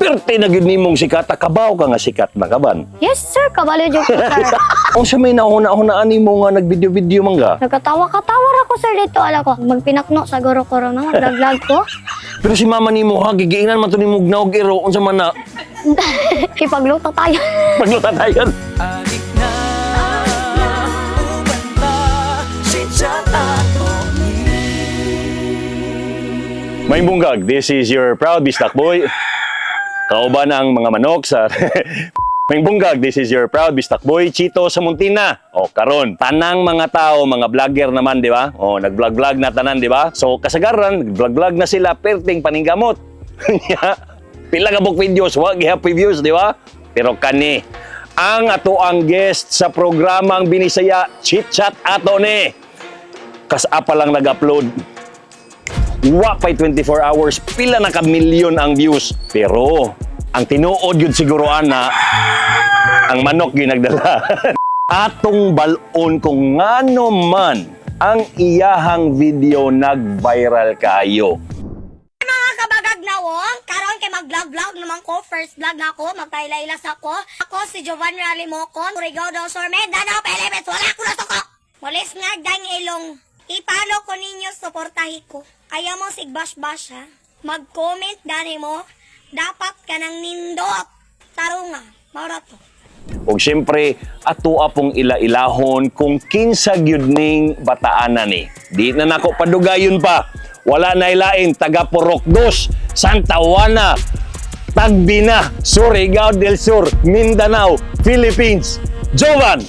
Perte na gyud nimong sikata, kabaw ka nga sikat na kaban. Yes, sir. Kabalo jud ko, sir. Unsa may nauna-unaan nimo nga nagvideo-video man ka? Nagkatawa-katawa ra ko, sir, dito. Ala ko, magpinakno sa guro ko ro, no? Mag-vlog ko. Pero si mama nimo ha, gigiinan man to nimo og naog iro unsa man na Ipagluto tayo. pagluta tayo. Anik na uban ta si May bunggag, this is your proud Bisdak boy. Kauban ang mga manok sa May bunggag, this is your proud Bisdak boy, Chito Samuntina. O karon, tanang mga tao, mga vlogger naman, di ba? O nag-vlog-vlog na tanan, di ba? So kasagaran, nag-vlog-vlog na sila perting paninggamot. Nya, pila ka book videos, wa gihapoy views, di ba? Pero kani, ang ato ang guest sa programang Binisaya Chit Chat ato ni. Kas pa lang nag-upload, wa pa'y 24 hours, pila na ka milyon ang views. Pero, ang tinuod yun siguro ana, ang manok yun nagdala. Atong balon kung ngano man ang iyahang video nag-viral kayo. Mga kabagag na wong, karon kay mag-vlog-vlog naman ko, first vlog na ako, magpailaylas ako. Ako si Jovan Ralimocon, Surigao del Sur, Mindanao, Philippines, wala ko nasuko! Mulis nga dang ilong, ipalo ko ninyo, suportahi ko. Ayaw mo sig bash-bash ha. Mag-comment dani mo, dapat ka nang nindot. Tarunga, maura to. O siyempre, ato apong ila-ilahon kung kinsa gyud ning bataanan ni. Di na nako padugayon pa. Wala na ilain, taga Purok Dos, Santa Juana, Tagbina, Surigao del Sur, Mindanao, Philippines. Jovan,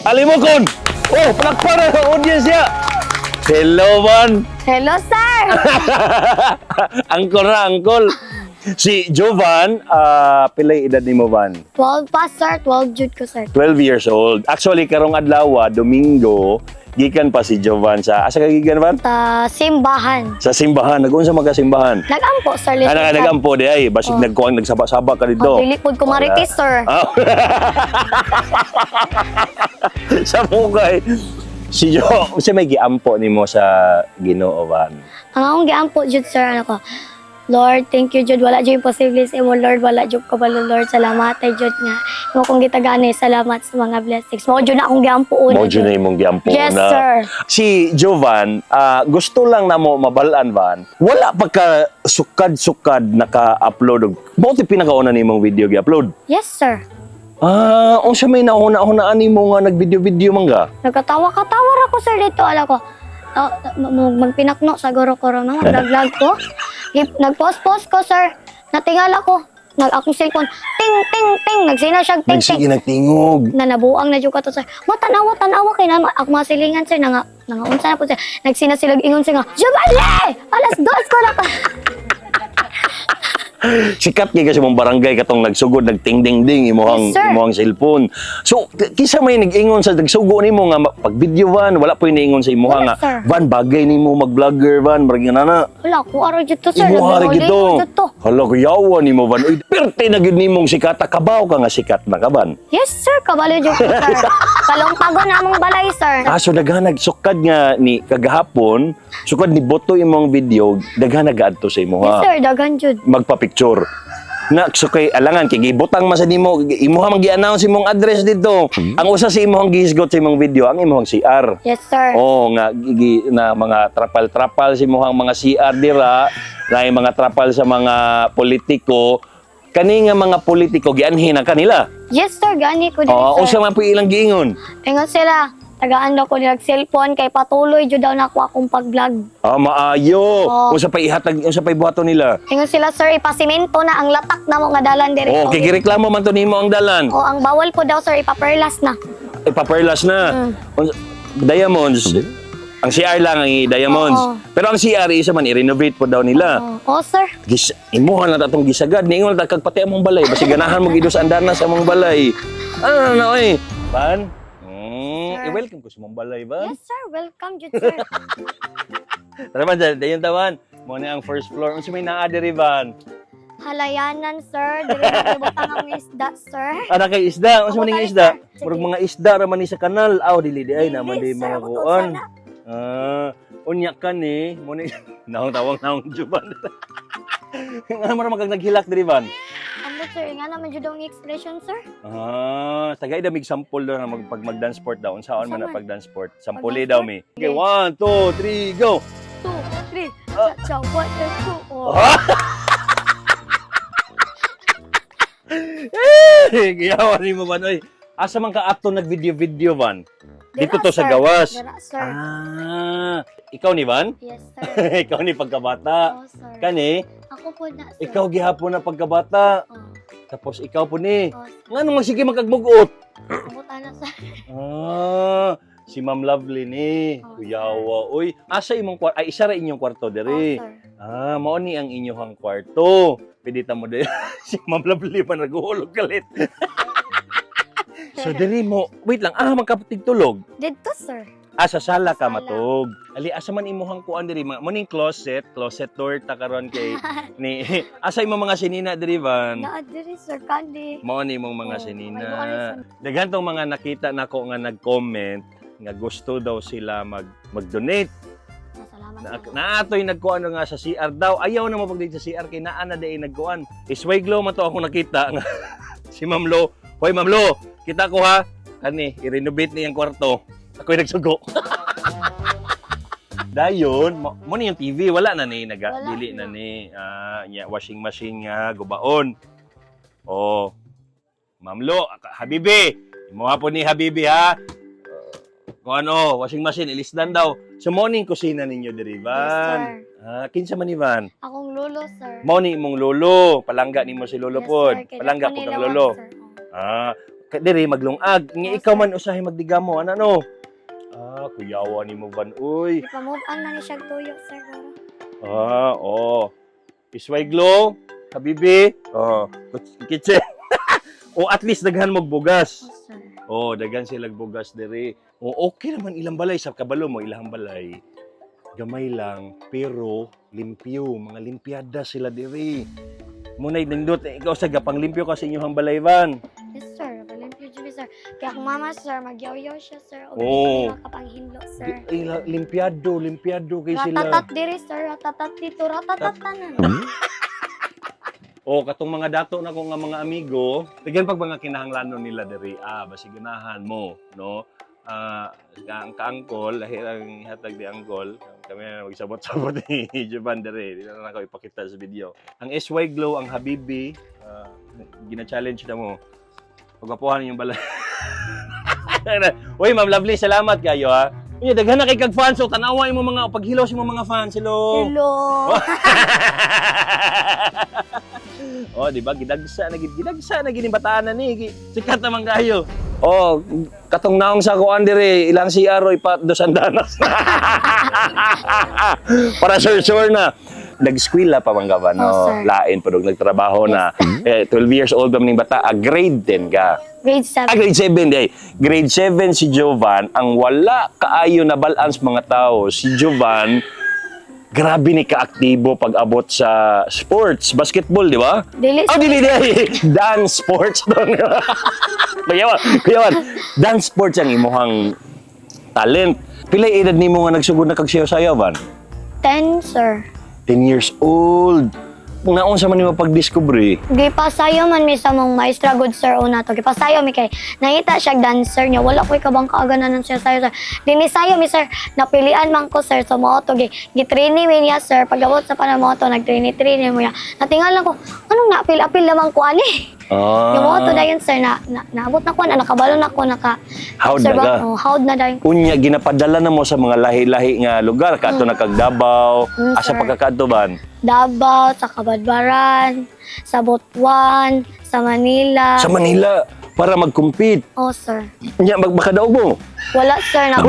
Alimokon! Oh, palakpan na ang audience niya! Hello, man! Hello, sir! Angkol na, angkol! Si Jovan, pilay edad ni mo, Van? 12 pa, sir. 12 jud ko, sir. 12 years old. Actually, karong adlaw, Domingo, gikan pa si Jovan sa asa ka gikan Van? Ta simbahan. Sa simbahan. Nag-unsa man ka simbahan? Nagampo, sir. Ana ka nagampo di ay basig nagkuang nagsaba-saba ka dito. Oh, dili pod ko marites, sir. Ah. Sa mukay. Si Jo, unsa may giampo nimo sa Ginoo Van? Ang akong giampo jud, sir, ano ko. Lord, thank you jud, wala jud imposible sa imo, Lord, wala jud kabalo, Lord. Salamat ay jud nga. Imo kong gitagani, salamat sa mga blessings. Mao jud na akong giampo una. Mo jud na imong giampo Yes, na. sir. Si Jovan, gusto lang namo mabalaan Van. Wala pa ka sukad-sukad naka-upload og mao ti pinakauna nimong video gi-upload. Yes, sir. Ah, unsa may nauna-unaan nimo nga nag-video-video man ka? Nagkatawa-katawa ra ko, sir, dito ala ko. Oh, magpinakno sa guro ko ro, no? Mag-vlog ko. Nag-post-post ko, sir. Natingala ko. Nag akong cellphone. Ting ting ting. Nagsina siya ting ting. Nagsige nagtingog. Na nabuang na jud ka to, sir. Mo tanawa tanawa kay na ako masilingan, sir, nanga nanga unsa na po sir. Nagsina sila ingon sir nga, "Jabale! 2:00 ko na." Sikat kay kasi mong barangay katong nagsugod nagting-ding-ding imuhang Yes, sir. imuhang cellphone. So kinsa may nag-ingon sa nagsugo nimo nga pag video Van, wala po niingon sa imuha Wala, nga sir. Van bagay nimo mag-vlogger Van, marag nga na. Wala ko araw jud to, sir. Imuha ra Nagmuli gito. ko jud to. Hala kuyawa nimo Van. Uy, perte na gyud nimong sikata, kabaw ka nga sikat na kaban. Yes, sir, kabalo jud ko, sir. Kalongtagon na among balay, sir. Ah, so daghan nagsukad nga ni kagahapon, sukad ni Boto imong video, daghan nagaadto sa imuha. Yes, sir, daghan jud. Magpa-picture. Na so kay alangan kay gibutang man sa nimo imuha man gi-announce imong address dito. Ang usa sa imong gihisgot sa imong video ang imong CR. Yes, sir. Oo nga gi, na mga trapal-trapal sa imong mga CR dira, na yung mga trapal sa mga politiko kani nga mga politiko gianhin ang kanila. Yes, sir, gani ko diri, Oo, sir. usa man po ilang giingon. Ingon sila, tagaan daw ko nila cellphone kay patuloy jud daw nako akong pag-vlog. Ah, maayo. Oo. Usa pa ihatag, usa pa ibuhaton nila. Ingon sila, sir, ipasimento na ang latak na mo nga dalan diri. Oh, kay gireklamo man to nimo ang dalan. O, ang bawal po daw, sir, ipaperlas na. Ipaperlas na. Diamonds. Ang CR lang ang i-diamonds. Oo. Pero ang CR isa man i-renovate po daw nila. Oh, oh sir. Gis imuha na ta atong gisagad niingon ta kag pati among balay basi ganahan mo gidos andana sa among balay. Ano na oy? Ban? Sir. I-welcome ko sa among balay ban. Yes, sir. Welcome, jud, sir. Tara man, dayon tawan. Mo ni ang first floor. Unsa may naa diri ban? Halayanan, sir. Diri na ibutang ang isda, sir. Ana kay isda, unsa man ning Ako, isda? sir. Murag mga isda ra man ni sa kanal. Aw dili di ay Dili, naman di sir. mga Ako, kuan. sana. Ah, unya ka ni, mo ni naong tawang naong juban. Nga mo ra magkag naghilak diri ban. sir. Nga naman jud ang expression, sir. Ah, tagay damig sample daw na pag mag-dance sport daw. Unsaon man na Unsa man? pag dance sport? Sampuli Pag-dance daw mi. Okay, one, two, three, go. 2, 3, cha cha 1, 2, oh. Eh, giyawa ni mo ba oy? Asa man ka ato nag-video-video van? Dito Dira, to sa sir. gawas. Dira, sir. Ah, ikaw ni Van? Yes, sir. Ikaw ni pagkabata. Oh, sir. Kani, Ako po na, sir. ikaw gihapon na pagkabata. Oh, Tapos ikaw po ni. oh, sir. Ngano man sige magkagmugot? Abot ana, sir. Ah, si Ma'am Lovely ni. Oh, Kuyawa. Uy, asa imong kwarto? Ay, isa ra inyong kwarto Oh, diri. sir. Ah, mao ni ang inyong kwarto. Pwede ta mo diri. Si Ma'am Lovely pa naguhulog kalit. So diri mo, wait lang, ah magkapatig tulog. Dito, sir. Ah, sa sala ka Sala. matog. Ali, asa man imuhang kuan diri? Mga mo ning closet, closet door ta karon kay ni asa imong mga sinina diri van? Naa diri, sir. Kandi. Mao ni imong mga Oh, sinina. may buwan, sir. Daghan tong mga nakita nako nga nag-comment nga gusto daw sila mag-donate. Salamat. Na, naatoy nagkuan nga sa CR daw. Ayaw na mo pag sa CR kay naa na day nagkuan. Isway glow man to ako nakita nga si Ma'am Lo. Hoy Ma'am Lo, kita ko ha. Kani, i-renovate ni ang kwarto. Ako'y nagsugo. Dayon, mo ni yung TV, wala na ni naga Wala dili na na. ni ah, nya, washing machine nga gubaon. Oh. Ma'am Lo, Habibi, imo po ni Habibi ha. Kung ano, washing machine ilisdan daw. So morning kusina ninyo diri, Yes, Van. sir. Ah, kinsa man ni Van? Akong lolo, sir. Mao ni imong lolo, palangga nimo si lolo Yes, pod. sir. Kay Palangga dako pod nila ang lolo. sir. Oh. Ah, diri maglungag. Nga Yes, ikaw sir. man usahay magdigamo ana no. Ah, kuyawa nimo Van uy. Di pa move on na ni siya tuyo, sir. Ah, oh. Isway glow, habibi. Oh, kitchen. O at least daghan mo bugas. Oh, sir. Oh, daghan sila bugas diri. Oh, okay naman ilang balay sa kabalo mo ilang balay. Gamay lang pero limpyo, mga limpiada sila diri. Munay nindot eh, ikaw sa gapang limpyo ka sa inyong balay van. Yes, sir. Limpyo jud sir. Kaya akong mama, sir, magyaw-yaw siya, sir. O Oh. oh. kapanghinlo, sir. Limpiado, limpiado kay sila. Ratatat diri, sir. Ratatat dito. Ratatat tanan. O katong mga dato na ko nga mga amigo, daghan pag mga kinahanglanon nila diri, ah basig ganahan mo, no? Ah, ang kaangkol, lahi ang hatag di angkol. Kami na magsabot-sabot ni Jovan diri. Di na lang ako ipakita sa video. Ang SY Glow, ang Habibi, ah, gina-challenge na mo. Pagwapuhan yung balay. Uy, Ma'am Lovely, salamat kayo ha. Unya, daghan na kay kag fans, so tanawa imo mga paghilaw sa imong mga fans. Hello. Hello. Oh, di ba? Gidagsa na gid, gidagsa na gid ning bataan na ni. Sikat naman kayo. Oh, katong naong sa kuan dire, ilang CR oy pa 200. Para sure sure na. Nag-skwela pa man ka ba, no? Oh, sir. Lain pa dog nagtrabaho na. Eh, 12 years old pa man ning bata, ah, grade 10 ka. Grade 7. Ah, grade 7 day. Grade 7 si Jovan, ang wala kaayo na balance mga tao. Si Jovan, grabe ni kaaktibo pag abot sa sports, basketball, di ba? Dili, Oh, sir. dili, dili. Dance sports. Kuyawan, kuyawan. Dance sports ang imuhang talent. Pila edad nimo nga nagsugod na kag sayaw van? 10, sir. 10 years old. Naon sa man nimo pagdiskubre? Gipasayo man mi sa mong maestra good sir una to. Gipasayo mi kay nangita siya dancer niya. Wala ko'y kabang kaaganan ng siya sayo sir. Dinisayo mi sir, napilian man ko sir so mao to gi gitraining mi niya sir. Pag-abot sa panahon mo to nag-training training mo niya. Natingal lang ko, anong naapil-apil naman ko ani? Ah. Yung mo to dayon sir na, na naabot na ko na nakabalo na ko naka Howd sir, na ka? Oh, howd na dayon. Unya ginapadala na mo sa mga lahi-lahi nga lugar kadto na kag Davao, asa sir. pa ka kadto ban? Davao, sa Kabadbaran, sa Butuan, sa Manila. Sa Manila para mag-compete. Oh sir. Unya magbakadaog mo. Wala sir na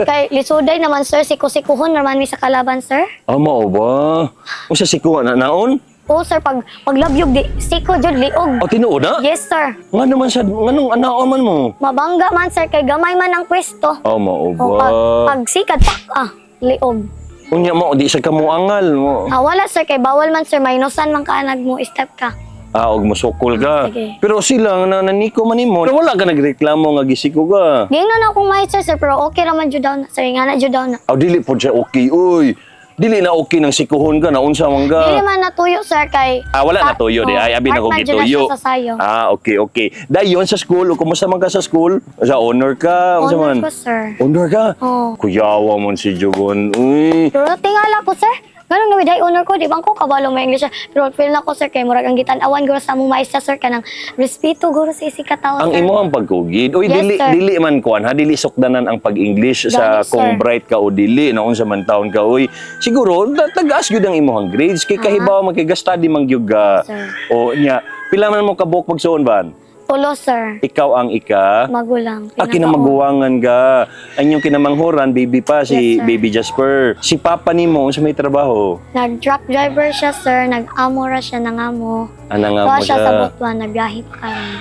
kay lisuday naman sir sikusikuhon naman mi sa kalaban sir. Ah, mao ba? Unsa sikuha na naon? Oh sir pag paglabyog di siko jud liog. O tinuod na? Yes sir. Nga naman sa nganong anaon man mo? Mabangga man sir kay gamay man ang pwesto. Ah, mao O ba? pag pag sikat pak ah liog. Unya mo di sa kamuangal mo. Ah wala sir kay bawal man sir minusan man ka nag mo step ka. Ah, og musukol ka. Sige. Pero sila nga naniko man nimo. Pero wala ka nagreklamo nga gisiko ka. Giingnon na akong maestra sir pero okay ra man jud daw na sir nga na jud daw na. Aw dili po siya okay uy. Dili na okay nang sikuhon ka na unsa man ka. Dili man natuyo, sir, kay Ah, wala na tuyo di ay abi na ko part man jud na gituyo. siya sa sayo. Ah, okay. Dayon sa school, kumusta man ka sa school? Sa honor ka, unsa Honor man? ko, sir. Honor ka? Oo. Kuyawa man si Jovan. Uy. Pero tingala ko, sir. Ganun na day honor ko, di ba ko kabalo may English, sir. Pero feel na ko, sir, kay murag ang gitan-awan guro sa among maestra, sir, kanang respeto guro sa isig ka tawo, Ang sir. imo ang pagkugid. Uy, Yes, dili sir. dili man kuan ha, dili sukdanan ang pag-English sa Gani, sir. kung bright ka o dili, no unsa man taon ka. Uy, siguro tagas gyud ang imong grades kay kahibaw man kay ga-study man gyud ka. Sir. O nya, pila man mo kabuok pagsuon ban? Tulo, sir. Ikaw ang ika. Magulang. Ah, kinamaguwangan ka. Ang inyong kinamanghuran, baby pa, si Yes, sir. baby Jasper. Si papa nimo, unsa may trabaho? Nag-truck driver siya, sir. Nag-amo ra siya, nangamo. Ana nga Tuwa mo siya siya. sa Butuan, nagbiyahe pa karon.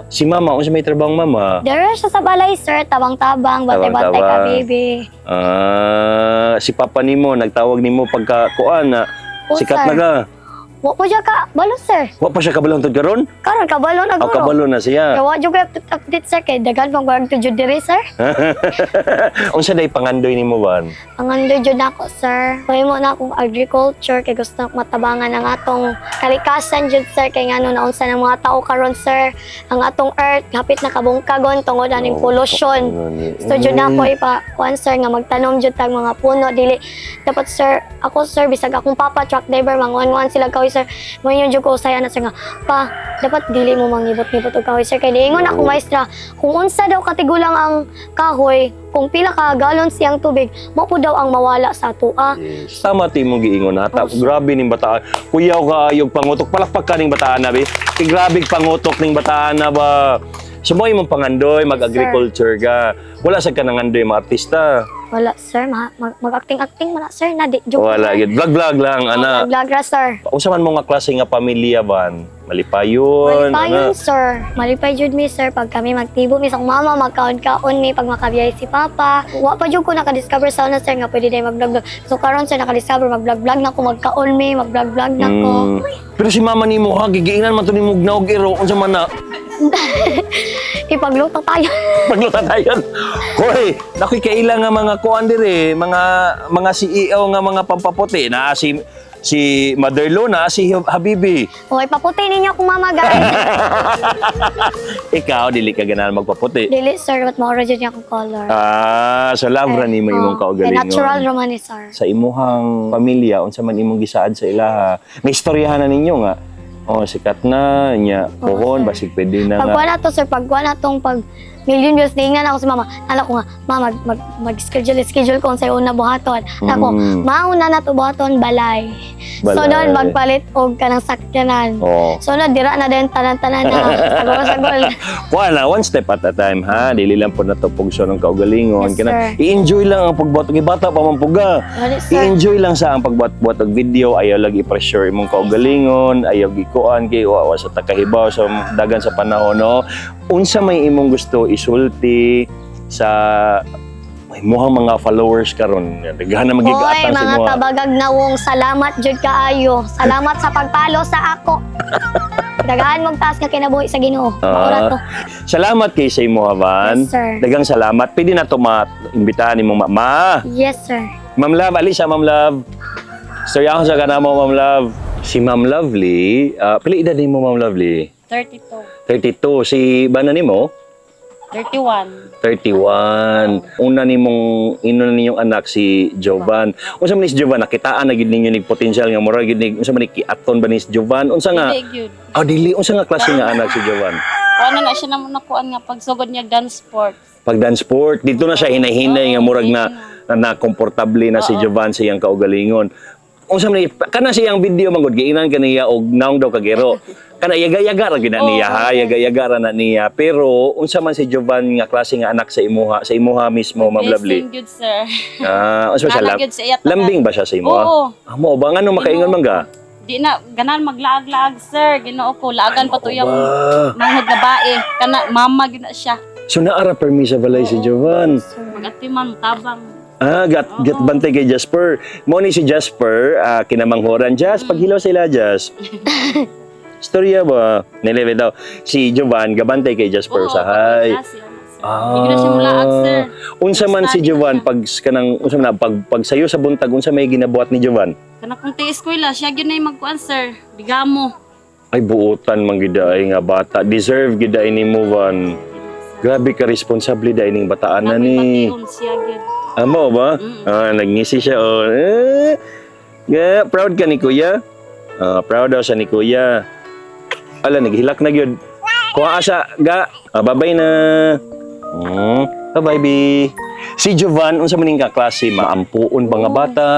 Si mama, unsa may trabaho ang mama? Dere siya sa balay, sir. Tabang-tabang, bantay-bantay ka, Tabang-tabang. baby. Ah, si papa nimo nagtawag nimo pagka kuan na Oo, sikat sir. na ka. Wa po siya ka, balo, sir. Wa pa siya kabalon tud karon? Karon kabalo na Aw, guro. kabalo na siya. Kaya wa jud ko update, sir, kay daghan pang warang jud diri, sir. Unsa day pangandoy nimo ban? Ang andoy jud nako, sir. Mahimo na akong agriculture kay gusto nako matabangan ang atong kalikasan jud, sir, kay ngano naunsa ng mga tao karon, sir. Ang atong earth hapit na kabungkagon tungod aning pollution. So jud na ako ipa kuan, sir, nga magtanom jud tag mga puno dili dapat, sir. Ako, sir, bisag akong papa truck driver, manguan-nguan sila kahoy, sir, mo jud ko usay ana, sir, nga pa dapat dili mo mangibot-ngibot og kahoy, sir, kay niingon ako maestra kung unsa daw katigulang ang kahoy, kung pila ka galon siyang tubig mo po daw ang mawala sa atua. Yes. Tama ti imong giingon ha. Grabe ning bataan. Kuyaw ka ayog pangutok. Palakpak ka ning bataan na bi. Kay grabe pangutok ning bataan na ba. So mo imong pangandoy mag-agriculture ka. Wala sa kanangandoy mga artista. Wala, sir, mag-acting-acting man na, sir, na di joke. Wala gid. Vlog-vlog lang ana. Vlog ra, sir. Unsa man mo nga klase nga pamilya ban? Malipayon. Malipayon, Ana. sir. Malipay jud mi, sir, pag kami magtibo mi sa akong mama, magkaon-kaon mi pag makabiyahe si papa. Wa pa jud ko nakadiscover sa una, sir, nga pwede day mag-vlog. So karon, sir, nakadiscover mag-vlog-vlog na ko, magkaon mi, mag-vlog-vlog na ko. Pero si mama nimo ha, gigiinan man to nimo og naog iro unsa man na. Ipagluto tayo. Pagluta tayo. Hoy, nakoy kaila nga mga kuan dire, mga CEO nga mga pampaputi na si si Mother Luna, si Habibi. O, ipaputi ninyo akong mama, guys. Ikaw dili ka ganahan magpaputi. Dili, sir, but maura jud niya akong color. Ah, so love ra nimo imong Oh, kaugalingon. kay natural raman ni sir. Sa imuhang pamilya, unsa man imong gisaad sa ilaha. May istoryahan na ninyo nga. Oh, sikat na nya. Oo, Pohon, sir. basig pwede na Pag nga. wala to, sir, pag wala tong pag million views, niingan ako sa mama. Ala ko nga, ma, mag schedule, schedule ko sa una buhaton. Ako, mauna na to buhaton, balay. Balay. So doon, magpalit og kanang sakyanan. Oh. So na, dira na din, tanan-tanan na. Sagol-sagol. Wala, one step at a time ha. Dili lang po na to pugso ng kaugalingon. Yes, Kana, sir. i-enjoy lang ang pagbuhat. Kay bata pa man puga. Wala, sir. I-enjoy lang sa ang pagbuhat-buhat og video. Ayaw lagi i-pressure imong kaugalingon. Ayaw gikuan kay wa wa sa takahibaw sa dagan sa panahon no. Unsa may imong gusto isulti sa imuhang mga followers karon. Daghan na Hoy, magigaatang sa mga imuha. tabagag nawong, salamat jud kaayo. Salamat sa pagpalo sa ako. Daghan mong taas nga kinabuhi sa Ginoo. Maura to. Salamat kay sa imuha Van. Yes, sir. Daghang salamat. Pwede na to ma-imbitahan imong mama. Yes, sir. Ma'am Love, alisa Ma'am Love. Storya ako sa kanamo, Ma'am Love. Si Ma'am Lovely, pila edad nimo Ma'am Lovely? 32. 32. Si bana nimo? 31. 31. Una nimong ino na ninyong anak si Jovan. Unsa man ni si Jovan nakitaan na gid ninyo nig potensyal nga mura gid nig unsa man ni kiaton ba ni si Jovan? Unsa nga? Dili gyud. Ah, dili unsa nga klase nga anak si Jovan? Kuan na na siya naman nakuan nga pagsugod niya dance sport. Pag dance sport, dito na siya hinay-hinay nga murag na na, na komportable na si Jovan sa iyang kaugalingon. Unsa man ni kana siyang video man gud giinan kaniya og naong daw kagero. Kana yaga-yaga ra gyud na niya ha, yaga-yaga ra na niya. Pero unsa man si Jovan nga klase nga anak sa imuha mismo, Ma'am Lovely? Blessing gyud, sir. Ah, unsa ba siya Nana lam- gyud sa iya tanan. lambing ba siya sa imuha? Oo. Ah, mo ba ngano makaingon man ka? Di na ganan maglaag-laag, sir. Ginoo ko laagan pa to yung Ba. manghod na bae. Kana mama gyud na siya. So naara permi sa balay si Jovan. Magatiman tabang. Ah, gat bantay kay Jasper. Mo ni si Jasper, kinamanghoran. Jas, paghilaw sila, Jas. Storya ba? Nilebe daw. Si Jovan, gabantay kay Jasper Oo, sa hay. pagkasi, ano, sir. Di gyud na siya mulaag, sir. Unsa man si Study na Jovan siya. pag kanang unsa man na, pag sayo sa buntag, unsa may ginabuhat ni Jovan? Kana kung ti eskwela, siya gyud na magkuan, sir. Bigamo. Ay, buotan man gyud ay nga bata. Deserve gyud ay nimo, Van. Grabe ka responsable dai ning bataan na ni. Nabay pation siya gyud. Amo ba? Mm. Ah, nagngisi siya oh. Eh, yeah, proud ka ni kuya. Ah, proud daw siya ni kuya. Ala, naghilak na gyud. Kuha asa ga. Ah, bye-bye na. Bye-bye, bi. Si Jovan, unsa man ning ka klase, maampuon ba nga bata?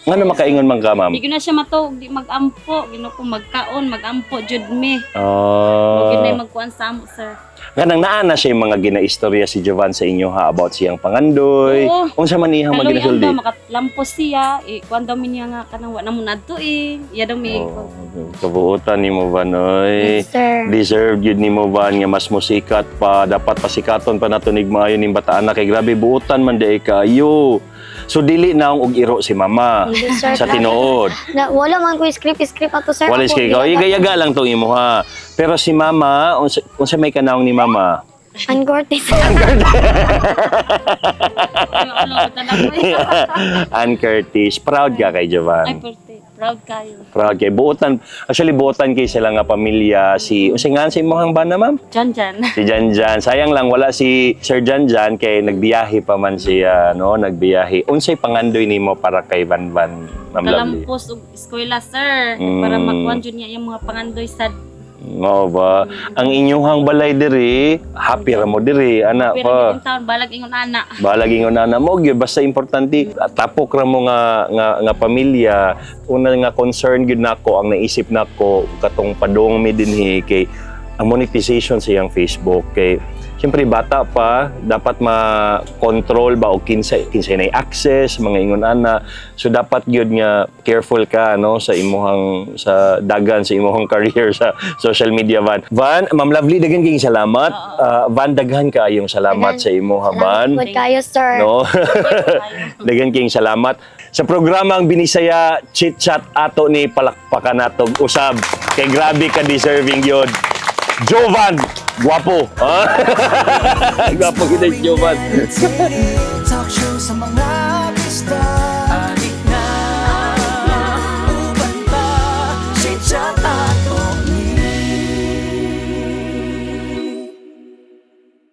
Ngano makaingon man ka, ma'am? Di gyud na siya matuog, di magampo, Ginoo ko, magkaon, magampo jud mi. Mo gyud na magkuan sa amo, sir. Kanang naa na siya yung mga ginaistorya si Jovan sa inyo ha about siyang pangandoy. Oo. Unsa man iyang mga Kaluyan ginasuldi? daw, makalampos siya. Eh, kuan daw mi niya nga kanang wa na mo nadto eh. Iya daw mi. Oh, kabuotan nimo Van oy. Yes, sir. Deserved yun nimo Van nga mas musikat pa, dapat pasikaton pa nato nigmayo ning bataan na kay grabe buotan man di kayo. So dili na og iro si mama Hindi, sir. sa tinuod. Na, wala man ko script script ato, sir. Wala Ako, kay ikaw, yaga lang tong imo ha. Pero si mama, unsa may kanawng ni mama? Uncourteous. Ay, ulo ko talaga. Ann Curtis, proud ka kay Ay, Jovan. perte. Proud kayo. Proud kay buotan. Actually buotan kay sila nga pamilya si unsa nga sa imong bana, ma'am? Jan Jan. Si Janjan. Sayang lang wala si Sir Janjan kay nagbiyahe pa man siya, no? Nagbiyahe. Unsay pangandoy nimo para kay Van Van, Ma'am Lovely? Kalampos og eskwela, sir. Para makuan jud niya yung mga pangandoy sad. Mao ba? Ang inyuhang balay diri, happy ra mo diri, ana Pero pa. yung taon balag ingon ana. Balag ingon na mo gyud, basta importante tapok ra mo nga pamilya. Una nga concern gyud nako, ang naisip nako katong padong mi dinhi kay ang monetization sa iyang Facebook kay siyempre bata pa, dapat ma-control ba o kinsay na access mga ingon ana. So dapat gyud nga careful ka, no, sa imuhang sa dagan sa imuhang career sa social media, Van. Van, Ma'am Lovely, daghan kayong salamat. Ah, Van, daghan kaayong salamat Daghan. sa imuha, Van. Salamat po kayo, sir. No? Daghan kayong salamat. Sa programang Binisaya Chit Chat ato ni palakpakan natog usab. Kay grabe ka deserving yun. Jovan, guwapo. Ah? Guwapo kita si Jovan. Talk show sa mga bisdak.